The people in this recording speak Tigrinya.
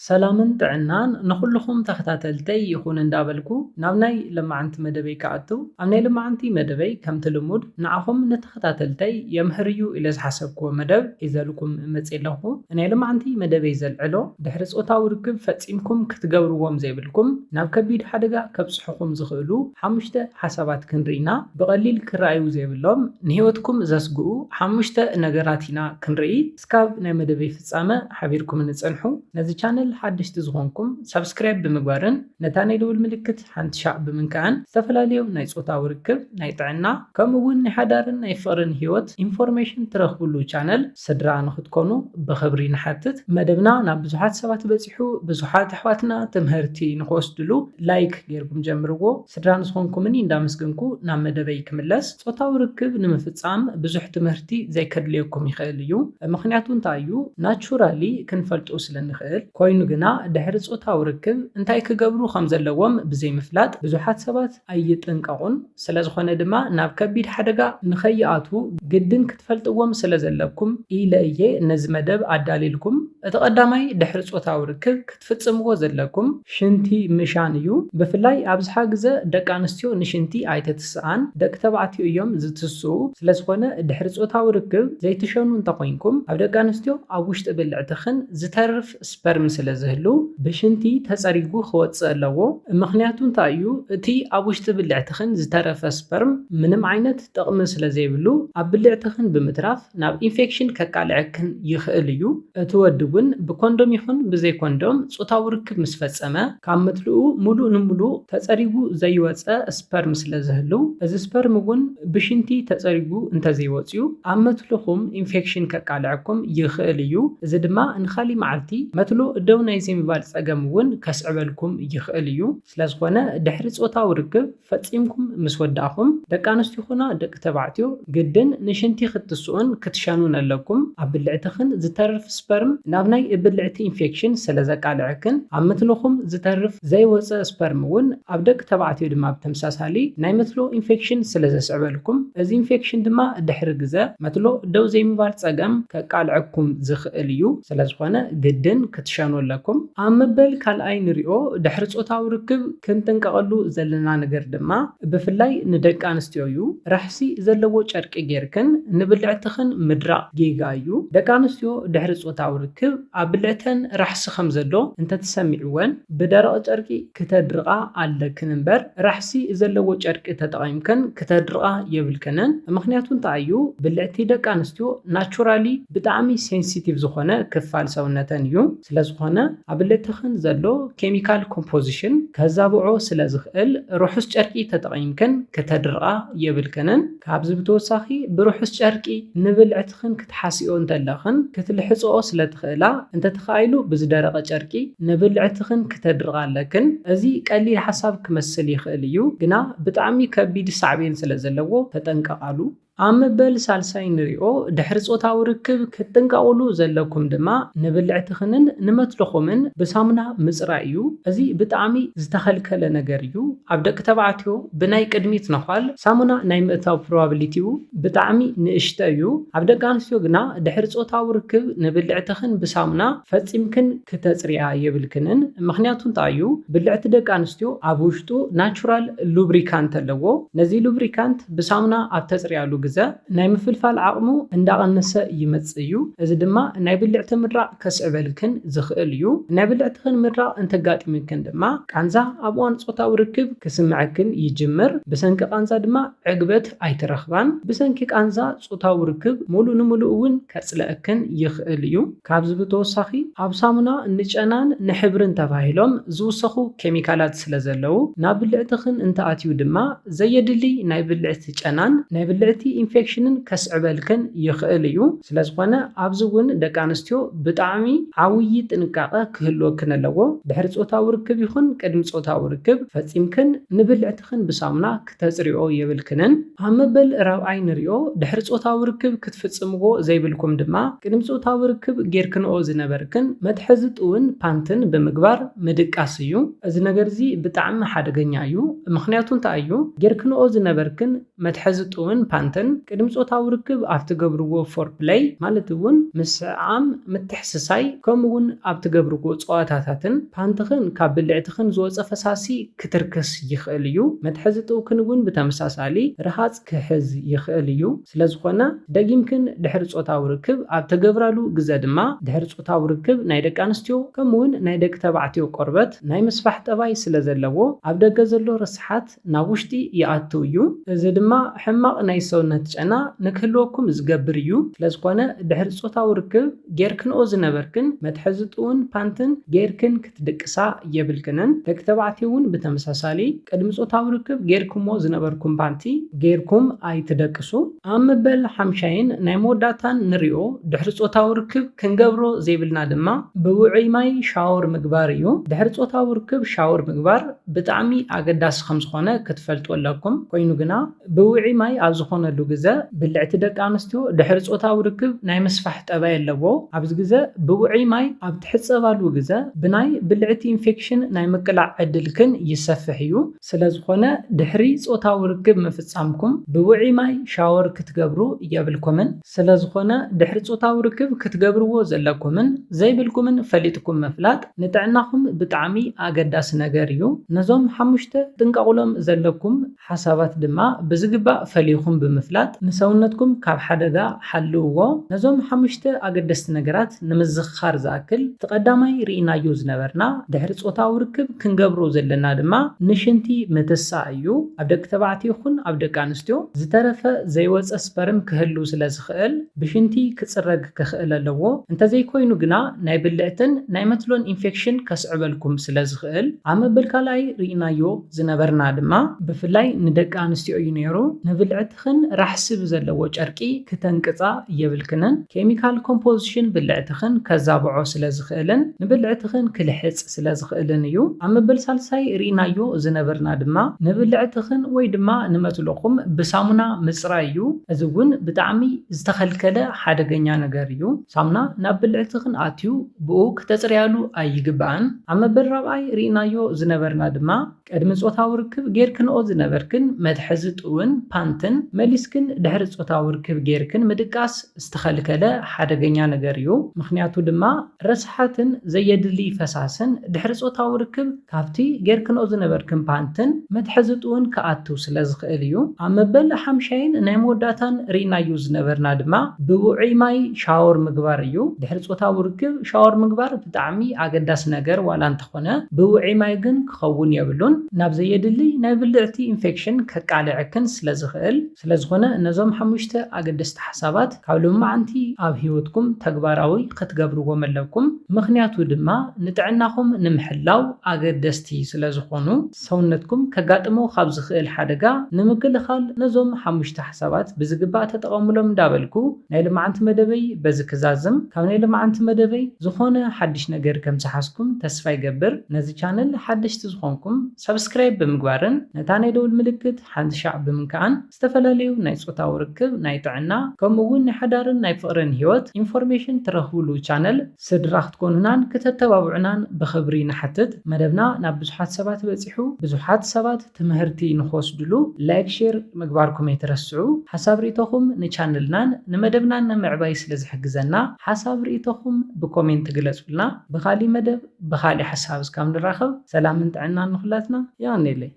ሰላምን ጥዕናን ንኹልኹም ተኸታተልተይ ይኹን እንዳበልኩ ናብ ናይ ለማዓንቲ መደበይ ክኣቱ፣ ኣብ ናይ ለማዓንቲ መደበይ ከምቲ ልሙድ ንዓኹም ንተኸታተልተይ የምህርዩ ኢለ ዝሓሰብክዎ መደብ ሒዘልኩም መፅእ ኣለኹ። ናይ ለማዓንቲ መደበይ ዘልዕሎ ድሕሪ ፆታዊ ርክብ ፈፂምኩም ክትገብርዎም ዘይብልኩም ናብ ከቢድ ሓደጋ ከብፅሑኹም ዝኽእሉ ሓሙሽተ ሓሳባት ክንርኢና ብቐሊል ክረኣዩ ዘይብሎም ንህይወትኩም ዘስግኡ ሓሙሽተ ነገራት ኢና ክንርኢ። እስካብ ናይ መደበይ ፍጻመ ሓቢርኩም ንጸንሑ። ነዚ ቻነል ሓደሽቲ ዝኾንኩም ሳብስክራይብ ብምግባርን ነታ ናይ ደውል ምልክት ሓንቲ ሻዕ ብምንካእን ዝተፈላለዩ ናይ ጾታዊ ርክብ፣ ናይ ጥዕና፣ ከምኡ እውን ናይ ሓዳርን ናይ ፍቕርን ህይወት ኢንፎርሜሽን ትረኽብሉ ቻነል ስድራ ንኽትኮኑ ብኽብሪ ንሓትት። መደብና ናብ ብዙሓት ሰባት በጺሑ ብዙሓት ኣሕዋትና ትምህርቲ ንኽወስድሉ ላይክ ጌርኩም ጀምርዎ። ስድራ ንዝኾንኩምኒ እንዳመስገንኩ ናብ መደበይ ክምለስ። ጾታዊ ርክብ ንምፍጻም ብዙሕ ትምህርቲ ዘይከድልየኩም ይኽእል እዩ። ምኽንያቱ እንታይ እዩ? ናቹራሊ ክንፈልጦ ስለ ንኽእል። ኮይኑ ግና ድሕሪ ጾታዊ ርክብ እንታይ ክገብሩ ከም ዘለዎም ብዘይምፍላጥ ብዙሓት ሰባት ኣይጥንቀቑን። ስለ ዝኾነ ድማ ናብ ከቢድ ሓደጋ ንኸይኣትዉ ግድን ክትፈልጥዎም ስለ ዘለኩም ኢለ እየ ነዚ መደብ ኣዳልየልኩም። እቲ ቀዳማይ ድሕሪ ጾታዊ ርክብ ክትፍጽምዎ ዘለኩም ሽንቲ ምሻን እዩ። ብፍላይ ኣብዝሓ ግዘ ደቂ ኣንስትዮ ንሽንቲ ኣይተትስኣን፣ ደቂ ተባዕትዮ እዮም ዝትስኡ። ስለ ዝኾነ ድሕሪ ጾታዊ ርክብ ዘይትሸኑ እንተኾይንኩም ኣብ ደቂ ኣንስትዮ ኣብ ውሽጢ ብልዕትኽን ዝተርፍ ስፐርም ስለ ዝህሉ ብሽንቲ ተጸሪጉ ክወጽእ ኣለዎ። ምኽንያቱ እንታይ እዩ? እቲ ኣብ ውሽጢ ብልዕትኽን ዝተረፈ ስፐርም ምንም ዓይነት ጥቕሚ ስለ ዘይብሉ ኣብ ብልዕትኽን ብምትራፍ ናብ ኢንፌክሽን ከቃልዐክን ይኽእል እዩ። እቲ ወዲ እውን ብኮንዶም ይኹን ብዘይ ኮንዶም ጾታዊ ርክብ ምስ ፈጸመ ካብ መትልኡ ሙሉእ ንሙሉእ ተጸሪጉ ዘይወጸ ስፐርም ስለ ዝህልው እዚ ስፐርም እውን ብሽንቲ ተጸሪጉ እንተዘይወጽዩ ኣብ መትልኹም ኢንፌክሽን ከቃልዐኩም ይኽእል እዩ። እዚ ድማ ንኻሊእ መዓልቲ መትሎ ደው ናይ ዘይምባል ጸገም እውን ከስዕበልኩም ይኽእል እዩ። ስለ ዝኾነ ድሕሪ ጾታዊ ርክብ ፈጺምኩም ምስ ወዳእኹም ደቂ ኣንስትዮ ይኹና ደቂ ተባዕትዮ ግድን ንሽንቲ ክትስኡን ክትሸኑን ኣለኩም። ኣብ ብልዕትኽን ዝተርፍ ስፐርም ናብ ናይ ብልዕቲ ኢንፌክሽን ስለ ዘቃልዐክን ኣብ መትልኹም ዝተርፍ ዘይወፀ ስፐርም እውን ኣብ ደቂ ተባዕትዮ ድማ ብተመሳሳሊ ናይ መትሎ ኢንፌክሽን ስለ ዘስዕበልኩም እዚ ኢንፌክሽን ድማ ድሕሪ ግዘ መትሎ ደው ዘይምባል ፀገም ከቃልዐኩም ዝኽእል እዩ። ስለ ዝኾነ ግድን ክትሸኑ ኣለኩም። ኣብ መበል ካልኣይ ንሪኦ ድሕሪ ጾታዊ ርክብ ክንጥንቀቐሉ ዘለና ነገር ድማ ብፍላይ ንደቂ ኣንስትዮ እዩ። ራሕሲ ዘለዎ ጨርቂ ጌርክን ንብልዕትኽን ምድራቕ ጌጋ እዩ። ደቂ ኣንስትዮ ድሕሪ ጾታዊ ርክብ ኣብ ብልዕተን ራሕሲ ከም ዘሎ እንተተሰሚዕወን ብደረቕ ጨርቂ ክተድርቓ ኣለክን እምበር ራሕሲ ዘለዎ ጨርቂ ተጠቒምክን ክተድርቓ የብልክንን። ምኽንያቱ እንታይ እዩ? ብልዕቲ ደቂ ኣንስትዮ ናቹራሊ ብጣዕሚ ሴንሲቲቭ ዝኾነ ክፋል ሰውነተን እዩ። ስለ ዝኾነ ኣብ ብልዕትኽን ዘሎ ኬሚካል ኮምፖዚሽን ከዛብዖ ስለ ዝኽእል ርሑስ ጨርቂ ተጠቒምክን ክተድርቓ የብልክንን። ካብዚ ብተወሳኺ ብርሑስ ጨርቂ ንብልዕትኽን ክትሓስዮ እንተለኽን ክትልሕፅኦ ስለ ትኽእላ እንተተኻኢሉ ብዝደረቐ ጨርቂ ንብልዕትኽን ክተድርቓ ኣለክን። እዚ ቀሊል ሓሳብ ክመስል ይኽእል እዩ፣ ግና ብጣዕሚ ከቢድ ሳዕቤን ስለ ዘለዎ ተጠንቀቓሉ። ኣብ መበል ሳልሳይ ንሪኦ ድሕሪ ጾታዊ ርክብ ክትጥንቀቑሉ ዘለኩም ድማ ንብልዕትኽንን ንመትልኹምን ብሳሙና ምጽራይ እዩ። እዚ ብጣዕሚ ዝተኸልከለ ነገር እዩ። ኣብ ደቂ ተባዕትዮ ብናይ ቅድሚት ነዃል ሳሙና ናይ ምእታው ፕሮባብሊቲኡ ብጣዕሚ ንእሽተ እዩ። ኣብ ደቂ ኣንስትዮ ግና ድሕሪ ጾታዊ ርክብ ንብልዕትኽን ብሳሙና ፈጺምክን ክተጽርያ የብልክንን። ምኽንያቱ እንታይ እዩ? ብልዕቲ ደቂ ኣንስትዮ ኣብ ውሽጡ ናቹራል ሉብሪካንት ኣለዎ። ነዚ ሉብሪካንት ብሳሙና ኣብ ተጽርያሉ ግዘ ናይ ምፍልፋል ዓቕሙ እንዳቐነሰ ይመጽእ እዩ። እዚ ድማ ናይ ብልዕቲ ምድራቕ ከስዕበልክን ዝኽእል እዩ። ናይ ብልዕትኽን ምድራቕ እንተጋጢምክን ድማ ቃንዛ ኣብ እዋን ጾታዊ ርክብ ክስምዐክን ይጅምር። ብሰንኪ ቃንዛ ድማ ዕግበት ኣይትረኽባን። ብሰንኪ ቃንዛ ጾታዊ ርክብ ሙሉእ ንሙሉእ እውን ከጽልአክን ይኽእል እዩ። ካብዚ ብተወሳኺ ኣብ ሳሙና ንጨናን ንሕብርን ተባሂሎም ዝውሰኹ ኬሚካላት ስለ ዘለዉ ናብ ብልዕትኽን እንተኣትዩ ድማ ዘየድሊ ናይ ብልዕቲ ጨናን ናይ ብልዕቲ ኢንፌክሽንን ከስዕበልክን ይኽእል እዩ። ስለ ዝኾነ ኣብዚ እውን ደቂ ኣንስትዮ ብጣዕሚ ዓብዪ ጥንቃቐ ክህልወክን ኣለዎ። ድሕሪ ጾታዊ ርክብ ይኹን ቅድሚ ጾታዊ ርክብ ፈጺምክን ንብልዕትኽን ብሳሙና ክተጽርዮ የብልክንን። ኣብ መበል ራብዓይ ንሪኦ ድሕሪ ጾታዊ ርክብ ክትፍጽምዎ ዘይብልኩም ድማ ቅድሚ ጾታዊ ርክብ ጌርክንኦ ዝነበርክን መትሐዚ ጥውን ፓንትን ብምግባር ምድቃስ እዩ። እዚ ነገር እዚ ብጣዕሚ ሓደገኛ እዩ። ምኽንያቱ እንታይ እዩ? ጌርክንኦ ዝነበርክን መትሐዚ ጥውን ፓንትን ቅድሚ ጾታዊ ርክብ ኣብ ትገብርዎ ፎርፕለይ ማለት እውን ምስዕዓም፣ ምትሕስሳይ፣ ከምኡ እውን ኣብ ትገብርዎ ጸዋታታትን ፓንትኽን ካብ ብልዕትኽን ዝወጸ ፈሳሲ ክትርክስ ይኽእል እዩ። መትሐዚ ጥውክን እውን ብተመሳሳሊ ረሃጽ ክሕዝ ይኽእል እዩ። ስለ ዝኾነ ደጊምክን ድሕሪ ጾታዊ ርክብ ኣብ ተገብራሉ ግዘ ድማ ድሕሪ ጾታዊ ርክብ ናይ ደቂ ኣንስትዮ ከምኡ እውን ናይ ደቂ ተባዕትዮ ቆርበት ናይ ምስፋሕ ጠባይ ስለ ዘለዎ ኣብ ደገ ዘሎ ርስሓት ናብ ውሽጢ ይኣቱ እዩ። እዚ ድማ ሕማቕ ናይ ሰውነት ጨና ንክህልወኩም ዝገብር እዩ። ስለዝኾነ ድሕሪ ጾታዊ ርክብ ጌርክንኦ ዝነበርክን መትሐዚ ጥውን ፓንትን ጌርክን ክትድቅሳ የብልክንን። ደቂ ተባዕትዮ እውን ብተመሳሳሊ ቅድሚ ጾታዊ ርክብ ጌርኩሞ ዝነበርኩም ፓንቲ ጌርኩም ኣይትደቅሱ። ኣብ መበል ሓምሻይን ናይ መወዳእታን ንሪኦ ድሕሪ ጾታዊ ርክብ ክንገብሮ ዘይብልና ድማ ብውዑይ ማይ ሻወር ምግባር እዩ። ድሕሪ ጾታዊ ርክብ ሻወር ምግባር ብጣዕሚ ኣገዳሲ ከም ዝኾነ ክትፈልጡ ኣለኩም። ኮይኑ ግና ብውዑይ ማይ ኣብ ዝኾነሉ ግዘ ብልዕቲ ደቂ ኣንስትዮ ድሕሪ ጾታዊ ርክብ ናይ ምስፋሕ ጠባይ ኣለዎ። ኣብዚ ግዘ ብውዑይ ማይ ኣብ ትሕጸባሉ ግዘ ብናይ ብልዕቲ ኢንፌክሽን ናይ ምቅላዕ ዕድልክን ይሰፍሕ እዩ። ስለ ዝኾነ ድሕሪ ጾታዊ ርክብ ምፍጻምኩም ብውዑይ ማይ ሻወር ክትገብሩ የብልኩምን። ስለ ዝኾነ ድሕሪ ጾታዊ ርክብ ክትገብርዎ ዘለኩምን ዘይብልኩምን ፈሊጥኩም ምፍላጥ ንጥዕናኹም ብጣዕሚ ኣገዳሲ ነገር እዩ። ነዞም ሓሙሽተ ጥንቀቑሎም ዘለኩም ሓሳባት ድማ ብዝግባእ ፈሊኹም ብምፍላጥ ንሰውነትኩም ካብ ሓደጋ ሓልውዎ። ነዞም ሓሙሽተ ኣገደስቲ ነገራት ንምዝኽኻር ዝኣክል፣ እቲ ቀዳማይ ርኢናዮ ዝነበርና ድሕሪ ጾታዊ ርክብ ክንገብሮ ዘለና ድማ ንሽንቲ ምትሳእ እዩ። ኣብ ደቂ ተባዕትዮ ይኹን ኣብ ደቂ ኣንስትዮ ዝተረፈ ዘይወጸ ስፐርም ክህሉ ስለ ዝኽእል ብሽንቲ ክጽረግ ክኽእል ኣለዎ። እንተዘይኮይኑ ግና ናይ ብልዕትን ናይ መትሎን ኢንፌክሽን ከስዕበልኩም ስለ ዝኽእል ኣብ መበል ካልኣይ ርኢናዮ ዝነበርና ድማ ብፍላይ ንደቂ ኣንስትዮ እዩ ነይሩ። ንብልዕትኽን ራሕሲ ብዘለዎ ጨርቂ ክተንቅጻ የብልክንን። ኬሚካል ኮምፖዚሽን ብልዕትኽን ከዛብዖ ስለ ዝኽእልን ንብልዕትኽን ክልሕጽ ስለ ዝኽእልን እዩ። ኣብ መበል ሳልሳይ ርኢናዮ ዝነበርና ድማ ንብልዕትኽን ወይ ድማ ንመትሎኹም ብሳሙና ምጽራይ እዩ። እዚ እውን ብጣዕሚ ዝተኸልከለ ሓደገኛ ነገር እዩ። ሳሙና ናብ ብልዕትኽን ኣትዩ ብኡ ክተጽርያሉ ኣይግባእን። ኣብ መበል ራብዓይ ርኢናዮ ዝነበርና ድማ ቅድሚ ጾታዊ ርክብ ጌርክንኦ ዝነበርክን መትሐዚ ጥውን ፓንትን መሊስክን ድሕሪ ጾታዊ ርክብ ጌርክን ምድቃስ ዝተኸልከለ ሓደገኛ ነገር እዩ። ምኽንያቱ ድማ ረስሓትን ዘየድሊ ፈሳስን ድሕሪ ጾታዊ ርክብ ካብቲ ጌርክንኦ ዝነበርክን ፓንትን መትሐዚ ጥውን ክኣቱ ስለ ዝኽእል እዩ። ኣብ መበል ሓምሻይን ናይ መወዳእታን ርኢናዮ ዝነበርና ድማ ብውዑይ ማይ ሻወር ምግባር እዩ። ድሕሪ ጾታዊ ርክብ ሻወር ምግባር ብጣዕሚ ኣገዳሲ ነገር ዋላ እንተኾነ ብውዑይ ማይ ግን ክኸውን የብሉን። ናብ ዘየድሊ ናይ ብልዕቲ ኢንፌክሽን ከቃልዐክን ስለ ዝኽእል። ስለ ዝኾነ ነዞም ሓሙሽተ ኣገደስቲ ሓሳባት ካብ ሎማዓንቲ ኣብ ህይወትኩም ተግባራዊ ክትገብርዎም ኣለኩም። ምኽንያቱ ድማ ንጥዕናኹም ንምሕላው ኣገደስቲ ስለ ዝኾኑ ሰውነትኩም ከጋጥሞ ካብ ዝኽእል ሓደጋ ንምክልኻል ነዞም ሓሙሽተ ሓሳባት ብዝግባእ ተጠቐሙሎም እንዳበልኩ ናይ ሎማዓንቲ መደበይ በዚ ክዛዝም። ካብ ናይ ሎማዓንቲ መደበይ ዝኾነ ሓድሽ ነገር ከም ዝሓዝኩም ተስፋ ይገብር። ነዚ ቻነል ሓደሽቲ ዝኾንኩም ሰብስክራይብ ብምግባርን ነታ ናይ ደውል ምልክት ሓንቲ ሻዕ ብምንካኣን ዝተፈላለዩ ናይ ጾታዊ ርክብ፣ ናይ ጥዕና ከምኡ እውን ናይ ሓዳርን ናይ ፍቕርን ህይወት ኢንፎርሜሽን ትረኽብሉ ቻነል ስድራ ክትኮኑናን ክተተባብዑናን ብኽብሪ ንሓትት። መደብና ናብ ብዙሓት ሰባት በጺሑ ብዙሓት ሰባት ትምህርቲ ንኽወስድሉ ላይክ ሼር ምግባርኩም ኣይትረስዑ። ሓሳብ ርእይቶኹም ንቻነልናን ንመደብናን ንምዕባይ ስለ ዝሕግዘና ሓሳብ ርእይቶኹም ብኮሜንት ግለጹልና። ብኻሊእ መደብ ብኻሊእ ሓሳብ እስካብ ንራኸብ ሰላምን ጥዕናን ንኹላትና። የቐንየለይ።